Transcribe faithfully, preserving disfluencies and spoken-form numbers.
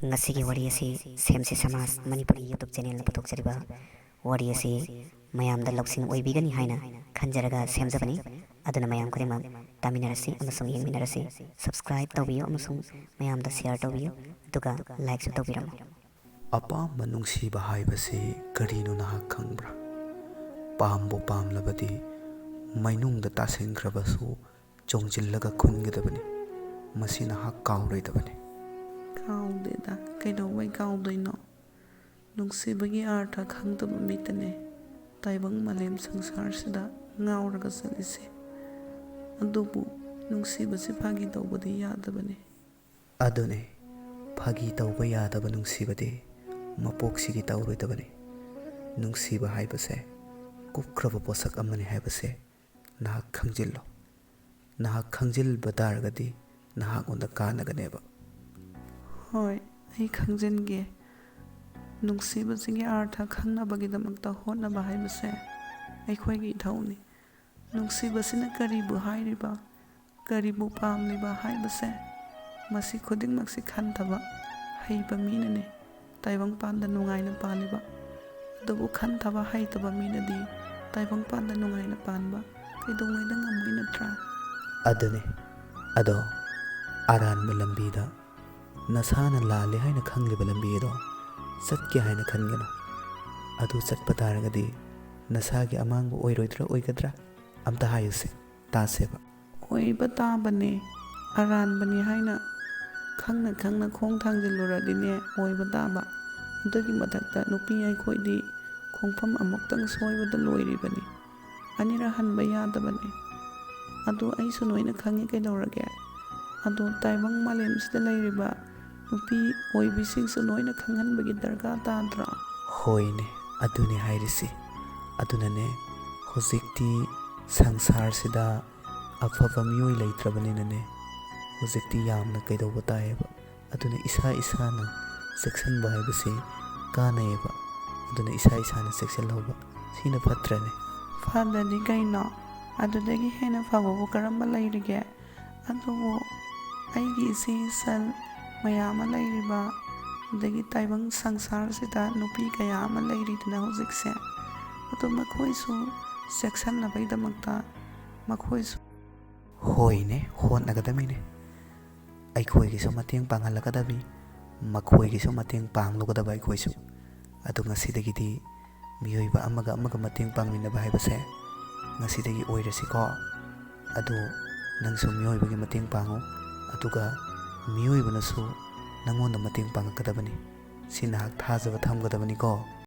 ꯉꯁꯤꯒꯤ ꯋꯥꯔꯤ ꯑꯁꯤ ꯁꯦꯝꯁꯤ ꯁꯃꯥꯖ ꯃꯅꯤꯄꯨꯔꯤ YouTube channelꯅ ꯄꯨꯊꯣꯛꯆꯔꯤꯕ ꯋꯥꯔꯤ ꯑꯁꯤ ꯃꯌꯥꯝꯗ ꯂꯧꯁꯤꯡ ꯑꯣꯏꯕꯤꯒꯅꯤ ꯍꯥꯏꯅ ꯈꯟꯖꯔꯒ ꯁꯦꯝꯖꯕꯅꯤ꯫ ꯑꯗꯨꯅ ꯃꯌꯥꯝ ꯈꯨꯗꯤꯡꯃꯛ ꯇꯥꯃꯤꯟꯅꯔꯁꯤ ꯑꯃꯁꯨꯡ ꯌꯦꯡꯃꯤꯟꯅꯔꯁꯤ꯫ Subscribe ꯇꯧꯕꯤꯌꯨ ꯑꯃꯁꯨꯡ ꯃꯌꯥꯝꯗ share ꯇꯧꯕꯤꯌꯨ, ꯑꯗꯨꯒ likeꯁꯨ ꯇꯧꯕꯤꯔꯝꯃꯨ꯫ ꯑꯄꯥꯝꯕ ꯅꯨꯡꯁꯤꯕ ꯍꯥꯏꯕꯁꯤ ꯀꯔꯤꯅꯣ ꯅꯍꯥꯛ ꯈꯪꯕ꯭ꯔꯥ? ꯄꯥꯝꯕꯨ ꯄꯥꯝꯂꯕꯗꯤ ꯃꯩꯅꯨꯡꯗ ꯇꯥꯁꯤꯟꯈ꯭ꯔꯕꯁꯨ ꯆꯣꯡꯁꯤꯜꯂꯒ ꯈꯨꯟꯒꯗꯕꯅꯤ꯫ ꯃꯁꯤ ꯅꯍꯥꯛ ꯀꯥꯎꯔꯣꯏꯗꯕꯅꯤ꯫ ꯀꯥꯎꯗꯦꯗ, ꯀꯩꯗꯧꯕꯩ ꯀꯥꯎꯗꯣꯏꯅꯣ? ꯅꯨꯡꯁꯤꯕꯒꯤ ꯑꯥꯔꯊ ꯈꯪꯗꯕ ꯃꯤꯇꯅꯦ ꯇꯥꯏꯕꯪ ꯃꯥꯂꯦꯝ ꯁꯪꯁꯥꯔꯁꯤꯗ ꯉꯥꯎꯔꯒ ꯆꯠꯂꯤꯁꯦ꯫ ꯑꯗꯨꯕꯨ ꯅꯨꯡꯁꯤꯕꯁꯤ ꯐꯥꯒꯤ ꯇꯧꯕꯗꯤ ꯌꯥꯗꯕꯅꯤ꯫ ꯑꯗꯨꯅꯤ, ꯐꯥꯒꯤ ꯇꯧꯕ ꯌꯥꯗꯕ ꯅꯨꯡꯁꯤꯕꯗꯤ ꯃꯄꯣꯛꯁꯤꯒꯤ ꯇꯧꯔꯣꯏꯗꯕꯅꯤ꯫ ꯅꯨꯡꯁꯤꯕ ꯍꯥꯏꯕꯁꯦ ꯀꯨꯞꯈ꯭ꯔꯕ ꯄꯣꯠꯁꯛ ꯑꯃꯅꯤ ꯍꯥꯏꯕꯁꯦ ꯅꯍꯥꯛ ꯈꯪꯖꯤꯜꯂꯣ꯫ ꯅꯍꯥꯛ ꯈꯪꯖꯤꯟꯕ ꯇꯥꯔꯒꯗꯤ ꯅꯍꯥꯛꯉꯣꯟꯗ ꯀꯥꯟꯅꯒꯅꯦꯕ꯫ ꯍꯣꯏ, ꯑꯩ ꯈꯪꯖꯤꯟꯒꯦ꯫ ꯅꯨꯡꯁꯤꯕꯁꯤꯒꯤ ꯑꯥꯔꯊ ꯈꯪꯅꯕꯒꯤꯗꯃꯛꯇ ꯍꯣꯠꯅꯕ ꯍꯥꯏꯕꯁꯦ ꯑꯩꯈꯣꯏꯒꯤ ꯏꯊꯧꯅꯤ꯫ ꯅꯨꯡꯁꯤꯕꯁꯤꯅ ꯀꯔꯤꯕꯨ ꯍꯥꯏꯔꯤꯕ, ꯀꯔꯤꯕꯨ ꯄꯥꯝꯂꯤꯕ ꯍꯥꯏꯕꯁꯦ, ꯃꯁꯤ ꯈꯨꯗꯤꯡꯃꯛꯁꯤ ꯈꯟꯊꯕ ꯍꯩꯕ ꯃꯤꯅꯅꯦ ꯇꯥꯏꯕꯪ ꯄꯥꯟꯗ ꯅꯨꯡꯉꯥꯏꯅ ꯄꯥꯜꯂꯤꯕ꯫ ꯑꯗꯨꯕꯨ ꯈꯟꯊꯕ ꯍꯩꯇꯕ ꯃꯤꯅꯗꯤ ꯇꯥꯏꯕꯪ ꯄꯥꯟꯗ ꯅꯨꯡꯉꯥꯏꯅ ꯄꯥꯟꯕ ꯀꯩꯗꯧꯉꯩꯗ ꯉꯝꯃꯣꯏ, ꯅꯠꯇ꯭ꯔꯥ? ꯑꯗꯨꯅꯤ꯫ ꯑꯗꯣ ꯑꯔꯥꯟꯕ ꯂꯝꯕꯤꯗ ꯅꯁꯥꯅ ꯂꯥꯜꯂꯦ ꯍꯥꯏꯅ ꯈꯪꯂꯤꯕ ꯂꯝꯕꯤ ꯑꯗꯣ ꯆꯠꯀꯦ ꯍꯥꯏꯅ ꯈꯟꯒꯅꯨ꯫ ꯑꯗꯨ ꯆꯠꯄ ꯇꯥꯔꯒꯗꯤ ꯅꯁꯥꯒꯤ ꯑꯃꯥꯡꯕ ꯑꯣꯏꯔꯣꯏꯗ꯭ꯔꯥ, ꯑꯣꯏꯒꯗ꯭ꯔꯥ? ꯑꯝꯇ ꯍꯥꯏꯌꯨꯁꯦ, ꯇꯥꯁꯦꯕ꯫ ꯑꯣꯏꯕ ꯇꯥꯕꯅꯦ꯫ ꯑꯔꯥꯟꯕꯅꯤ ꯍꯥꯏꯅ ꯈꯪꯅ ꯈꯪꯅ ꯈꯣꯡ ꯊꯥꯡꯖꯤꯜꯂꯨꯔꯗꯤꯅꯦ, ꯑꯣꯏꯕ ꯇꯥꯕ꯫ ꯑꯗꯨꯒꯤ ꯃꯊꯛꯇ ꯅꯨꯄꯤ ꯑꯩꯈꯣꯏꯗꯤ ꯈꯣꯡꯐꯝ ꯑꯃꯨꯛꯇꯪ ꯁꯣꯏꯕꯗ ꯂꯣꯏꯔꯤꯕꯅꯤ꯫ ꯑꯅꯤꯔꯛ ꯍꯟꯕ ꯌꯥꯗꯕꯅꯤ꯫ ꯑꯗꯨ ꯑꯩꯁꯨ ꯂꯣꯏꯅ ꯈꯪꯉꯤ, ꯀꯩꯗꯧꯔꯒꯦ? ꯑꯗꯣ ꯇꯥꯏꯕꯪ ꯃꯥꯂꯦꯝꯁꯤꯗ ꯂꯩꯔꯤꯕ ꯅꯨꯄꯤ ꯑꯣꯏꯕꯤꯁꯤꯡꯁꯨ ꯂꯣꯏꯅ ꯈꯪꯍꯟꯕꯒꯤ ꯗꯔꯀꯥꯔ ꯇꯥꯗ꯭ꯔꯣ? ꯍꯣꯏꯅꯦ, ꯑꯗꯨꯅꯦ ꯍꯥꯏꯔꯤꯁꯤ꯫ ꯑꯗꯨꯅꯅꯦ, ꯍꯧꯖꯤꯛꯇꯤ ꯁꯪꯁꯥꯔꯁꯤꯗ ꯑꯐꯕ ꯃꯤꯑꯣꯏ ꯂꯩꯇ꯭ꯔꯕꯅꯤꯅꯅꯦ, ꯍꯧꯖꯤꯛꯇꯤ ꯌꯥꯝꯅ ꯀꯩꯗꯧꯕ ꯇꯥꯏꯌꯦꯕ꯫ ꯑꯗꯨꯅ ꯏꯁꯥ ꯏꯁꯥꯅ ꯆꯦꯛꯁꯤꯟꯕ ꯍꯥꯏꯕꯁꯤ ꯀꯥꯟꯅꯩꯌꯦꯕ꯫ ꯑꯗꯨꯅ ꯏꯁꯥ ꯏꯁꯥꯅ ꯆꯦꯛꯁꯤꯜꯍꯧꯕ ꯁꯤꯅ ꯐꯠꯇ꯭ꯔꯅꯦ? ꯐꯗꯗꯤ ꯀꯩꯅꯣ? ꯑꯗꯨꯗꯒꯤ ꯍꯦꯟꯅ ꯐꯕꯕꯨ ꯀꯔꯝꯕ ꯂꯩꯔꯤꯒꯦ? ꯑꯗꯨꯕꯨ ꯑꯩꯒꯤ ꯏꯆꯦ ꯏꯆꯜ ꯃꯌꯥꯝ ꯑꯃ ꯂꯩꯔꯤꯕ ꯑꯗꯒꯤ ꯇꯥꯏꯕꯪ ꯁꯪꯁꯥꯔꯁꯤꯗ ꯅꯨꯄꯤ ꯀꯌꯥ ꯑꯃ ꯂꯩꯔꯤꯗꯅ ꯍꯧꯖꯤꯛꯁꯦ꯫ ꯑꯗꯣ ꯃꯈꯣꯏꯁꯨ ꯆꯦꯛꯁꯤꯟꯅꯕꯒꯤꯗꯃꯛꯇ ꯃꯈꯣꯏꯁꯨ, ꯍꯣꯏꯅꯦ, ꯍꯣꯠꯅꯒꯗꯕꯅꯤꯅꯦ꯫ ꯑꯩꯈꯣꯏꯒꯤꯁꯨ ꯃꯇꯦꯡ ꯄꯥꯡꯍꯜꯂꯛꯀꯗꯕꯅꯤ, ꯃꯈꯣꯏꯒꯤꯁꯨ ꯃꯇꯦꯡ ꯄꯥꯡꯂꯨꯒꯗꯕ ꯑꯩꯈꯣꯏꯁꯨ꯫ ꯑꯗꯨ ꯉꯁꯤꯗꯒꯤꯗꯤ ꯃꯤꯑꯣꯏꯕ ꯑꯃꯒ ꯑꯃꯒ ꯃꯇꯦꯡ ꯄꯥꯡꯃꯤꯟꯅꯕ ꯍꯥꯏꯕꯁꯦ ꯉꯁꯤꯗꯒꯤ ꯑꯣꯏꯔꯁꯤꯀꯣ꯫ ꯑꯗꯨ ꯅꯪꯁꯨ ꯃꯤꯑꯣꯏꯕꯒꯤ ꯃꯇꯦꯡ ꯄꯥꯡꯉꯨ, ꯑꯗꯨꯒ ꯃꯤꯑꯣꯏꯕꯅꯁꯨ ꯅꯪꯉꯣꯟꯗ ꯃꯇꯦꯡ ꯄꯥꯡꯉꯛꯀꯗꯕꯅꯤ꯫ ꯁꯤ ꯅꯍꯥꯛ ꯊꯥꯖꯕ ꯊꯝꯒꯗꯕꯅꯤꯀꯣ꯫